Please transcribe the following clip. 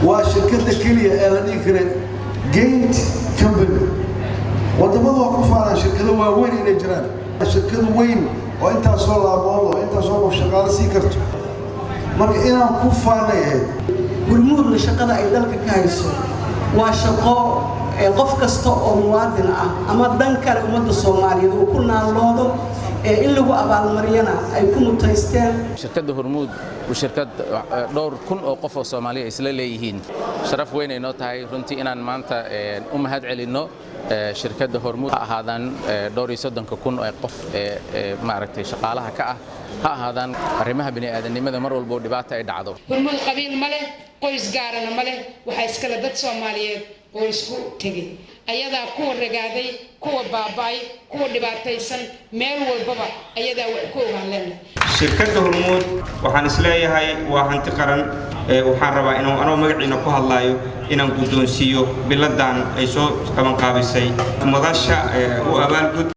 Waa shirkadda keliya ee la dhihi kara giant company. Waddamadu waa ku faanaan shirkado waaweyn inay jiraan. Shirkad weyn oo intaasoo laabood oo intaasoo qof shaqaalo sii karto, marka inaan ku faanay ahayd. Hormuudna shaqada ay dalka ka hayso waa shaqo qof kasta oo muwaadin ah ama dan kale ummadda Soomaaliyeed uu ku naalloodo, in lagu abaalmariyana ay ku mutaysteen. Shirkadda Hormuud waa shirkad dhowr kun oo qof oo Soomaaliya isla leeyihiin. Sharaf weyn ay noo tahay runtii inaan maanta u mahad celinno shirkadda Hormuud, ha ahaadaan dhowr iyo 30-ka kun ee qof ee maaragtay shaqaalaha ka ah, ha ahaadaan arrimaha bini'aadanimada mar walbo dhibaata ay dhacdo. Hormuud qabiil ma leh, qoys gaarana ma leh. Waxaa iskale dad Soomaaliyeed oo isku tegey. Ayadaa kuwa ragaaday, kuwa baaba'ay, kuwa dhibaataysan, meel walbaba ayadaa wax ku ogaan leenahay. Shirkadda Hormuud waxaan isleeyahay waa hanti qaran. Waxaan rabaa inuu anoo magaciina ku hadlaayo inaan guddoonsiiyo biladan ay soo qabanqaabisay madasha u abaalgud.